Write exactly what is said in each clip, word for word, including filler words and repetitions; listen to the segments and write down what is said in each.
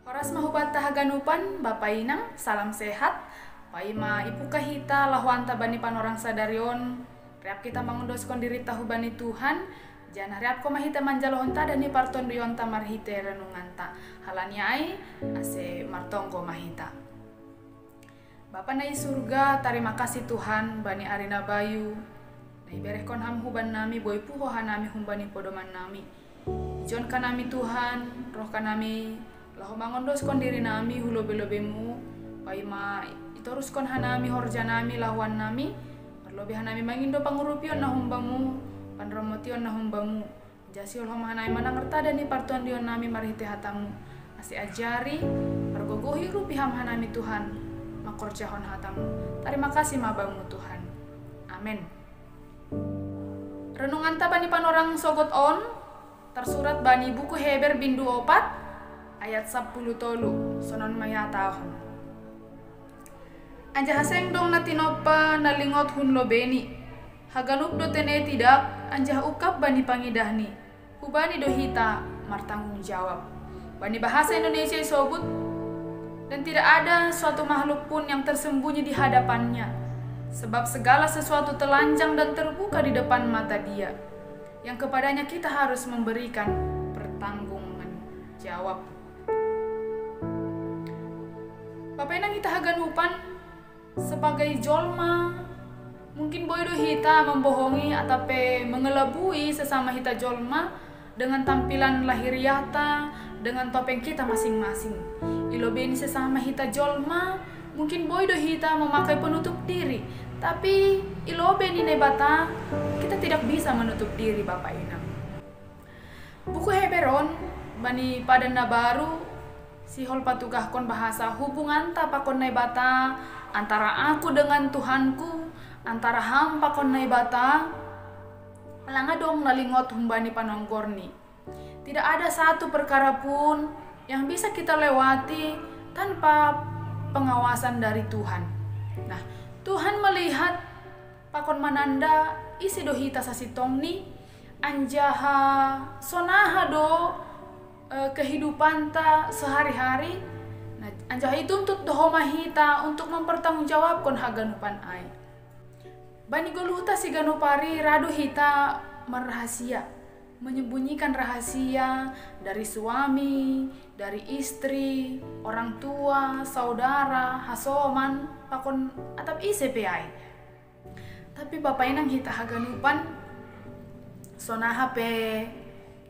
Oras ma hubatta haganupan, bapa inang, salam sehat. Paima ipuka hita lahoanta bani panorang sadari on, riap kita mangondoskon dirita hubani Tuhan, janah riapko ma hita manjalohon tanda ni partondionta marhite renunganta. Halani ai, ase martonggo ma hita. Bapa na i surga, tarima kasih Tuhan, bani ari na bayu, na iberehkon Ham huban nami, boi puho hanami humbani podoman nami. Ijon kanami Tuhan, roh kanami, laho mangondoskon diri nami hu lobe-lobeMu, paima itoruskon hanami horja nami lahoan nami, marlobei hanami mangindo pangurupion na humbaMu, panramotion na humbaMu. Jasi holhom hanami manangar tanda ni partondion nami marhite hataMu. Ase ajari, pargogohi urupi Ham hanami Tuhan, mangkorjahon hataMu. Tarima kasih ma Bamu Tuhan. Amen. Renunganta bani panorang sogot on, tarsurat bani buku Heber bindu opat, ayat sapuluh tolu, sonon ma ihatahon. Anjaha seng dong na tinompa na lingot hun lobeni. Haganup do tene tidak, anjaha ungkap bani pangidahni. Hubani do hita martanggung jawab. Bani bahasa Indonesia isobut, dan tidak ada suatu makhluk pun yang tersembunyi di hadapannya, sebab segala sesuatu telanjang dan terbuka di depan mata Dia, yang kepadanya kita harus memberikan pertanggungan jawab. Bapa inang hita haganupan, sebagai jolma, mungkin boi do hita membohongi atape mengelabui sesama hita jolma dengan tampilan lahiriahta, dengan topeng kita masing-masing. I lobei ni sesama hita jolma, mungkin boi do hita memakai penutup diri, tapi i lobei ni Naibata, kita tidak bisa menutup diri, bapa inang. Buku Heber on, bani Padan na Baru, sihol patugahkon bahasa hubunganta pakon Naibata, antara aku dengan Tuhanku, antara ham pakon Naibata, lang adong na lingot humbani panonggorni. Tidak ada satu perkara pun yang bisa kita lewati tanpa pengawasan dari Tuhan. Nah, Tuhan melihat pakon mananda ise do hita sasintongni, anjaha sonaha do eh, kehidupanta sehari-hari. Nah, anjaha ituntut do homa hita untuk mempertanggungjawabkon haganupan ai. Bani goluhta siganup ari ra do hita marrahasia, menyembunyikan rahasia dari suami, dari istri, orang tua, saudara, hasoman, pakon atap ise pe ai. Tapi bapa inang hita haganupan, sonaha pe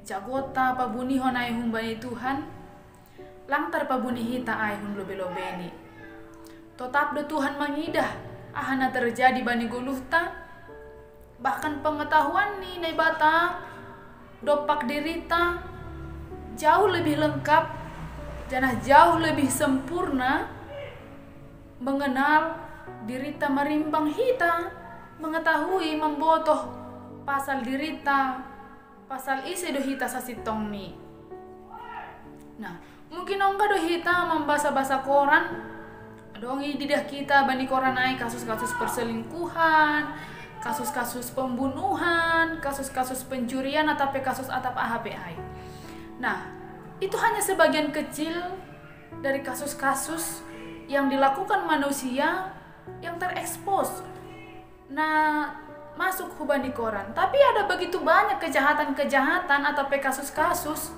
jagota pabunihon ai humbani Tuhan, lang tarpabuni hita ai hun lobe-lobeni. Totap do Tuhan mangidah aha na terjadi bani goluhta, bahkan pengetahuan ni Naibata dompak dirita jauh lebih lengkap, janah jauh lebih sempurna mengenal dirita marimbang hita mengetahui, mambotoh pasal dirita, pasal ise do hita sasintongni. Nah, mungkin ongga do hita mambasa-basa koran, adong ididah kita bani koran ai kasus-kasus perselingkuhan, kasus-kasus pembunuhan, kasus-kasus pencurian, atape kasus atap aha pe ai. Nah, itu hanya sebagian kecil dari kasus-kasus yang dilakukan manusia yang terekspos, na masuk hubani koran. Tapi ada begitu banyak kejahatan-kejahatan atape kasus-kasus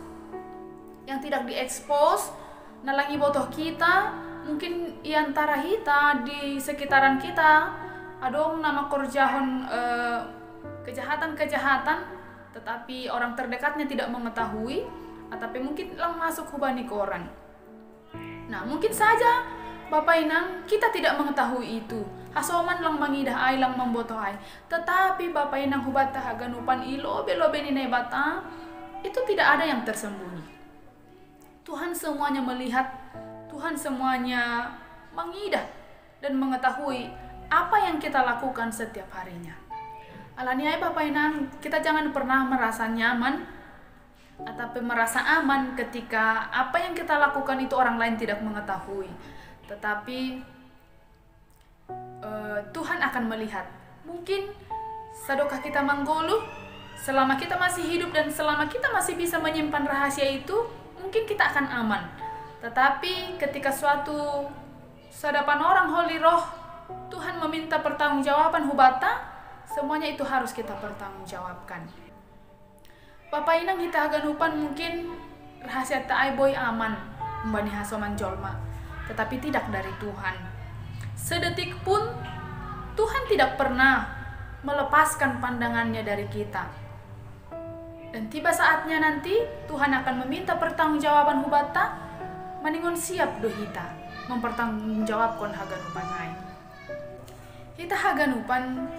yang tidak diekspos, na lang ibotoh kita, mungkin i antara hita di sekitaran kita, adong na mangkorjahon eh, kejahatan-kejahatan, tetapi orang terdekatnya tidak mengetahui, atape mungkin lang masuk hubani koran. Nah, mungkin saja bapa inang kita tidak mengetahui itu. Hasoman lang mangidah ai, lang mambotoh ai. Tetapi bapa inang hubatta haganupan i lobe-lobe ni Naibata, itu tidak ada yang tersembunyi. Tuhan semuanya melihat, Tuhan semuanya mangidah dan mengetahui apa yang kita lakukan setiap harinya. Alani ai bapa inang, kita jangan pernah merasa nyaman atape merasa aman ketika apa yang kita lakukan itu orang lain tidak mengetahui. Tetapi eh, Tuhan akan melihat. Mungkin sadokah kita manggoluh, selama kita masih hidup dan selama kita masih bisa menyimpan rahasia itu, mungkin kita akan aman. Tetapi ketika suatu sadapan orang holi roh, Tuhan meminta pertanggungjawaban hubata, semuanya itu harus kita pertanggungjawabkan. Bapa inang, hita haganupan mungkin rahasia ta ai boi aman humbani hasoman jolma, tetapi tidak dari Tuhan. Sedetik pun Tuhan tidak pernah melepaskan pandangannya dari kita. Dan tiba saatnya nanti Tuhan akan meminta pertanggungjawaban hubata, maningon siap do hita mempertanggungjawabkan haganupan ai. Hita haganupan,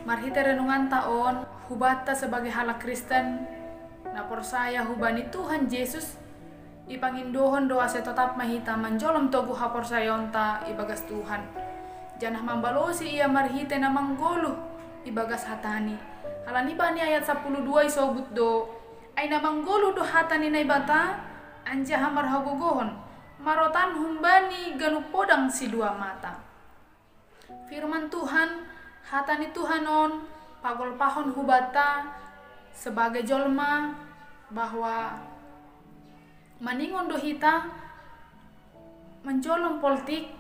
marhite renunganta on, hubata sebagai halak Kristen na porsaya hubani Tuhan Jesus, ipangindohon do ase totap ma hita manjolom togu haporsayaonta ibagas Tuhan, janah mambalosi Ia marhite na manggoluh ibagas hatani. Halani bani ayat sapuluh dua isobut do, ai na manggoluh do hata ni Naibata, anjaha marhagogohon, marotan humbani ganup podang sidua mata. Firman Tuhan, hata ni Tuhan on pagolpahon hubata sebagai jolma bahwa maningon do hita manjolom poltik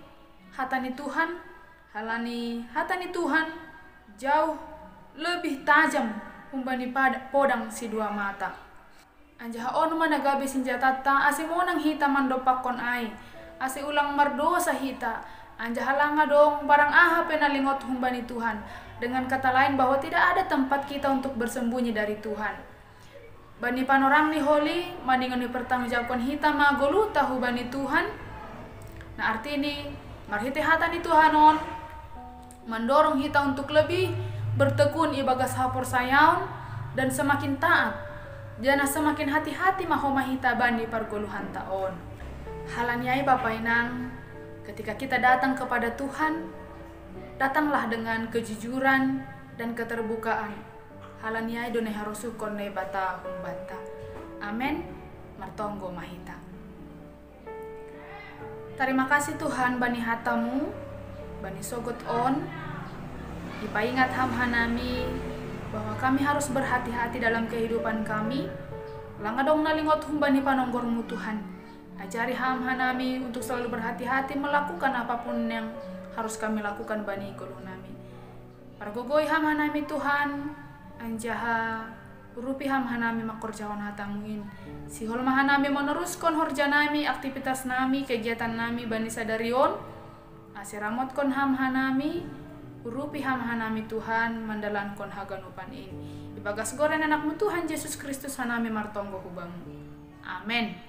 hata ni Tuhan, halani hata ni Tuhan jauh lebih tajam humbani podang sidua mata. Anjaha on ma na gabe sinjatanta ase monang hita mandompakkon ai, ase ulang mardosa hita, anjaha langa dong barang aha pe na lingot humbani Tuhan, dengan kata lain bahwa tidak ada tempat kita untuk bersembunyi dari Tuhan. Bani panorang ni holi, maningon ipertanggungjawabkon hita ma goluhta hubani Tuhan, na artini marhite hata ni Tuhan on mandorong hita untuk lebih bertekun ibagas haporsayaon dan semakin taat, janah semakin hati-hati ma homa hita bani pargoluhanta on. Halani ai Bapa Inang, ketika kita datang kepada Tuhan, datanglah dengan kejujuran dan keterbukaan. Halani ai do na iharosuhkon Naibata humbanta. Amen. Martonggo ma hita. Tarima kasih Tuhan bani hata-Mu, bani sogot on, ipaingat Ham hanami bahwa kami harus berhati-hati dalam kehidupan kami, langa dong na lingot humbani panonggor-Mu Tuhan. Ajari Ham hanami untuk selalu berhati-hati melakukan apapun yang harus kami lakukan bani goluh nami. Pargogoi Ham hanami Tuhan, anjaha urupi Ham hanami mangkorjahon hata-Mu in. Sihol ma hanami maneruskon horja nami, aktivitas nami, kegiatan nami bani sadari on, ase ramotkon Ham hanami, urupi Ham hanami Tuhan mandalankon haganupan in. Ibagas goar ni Anak-Mu Tuhan Jesus Kristus hanami martonggo hu Bamu. Amen.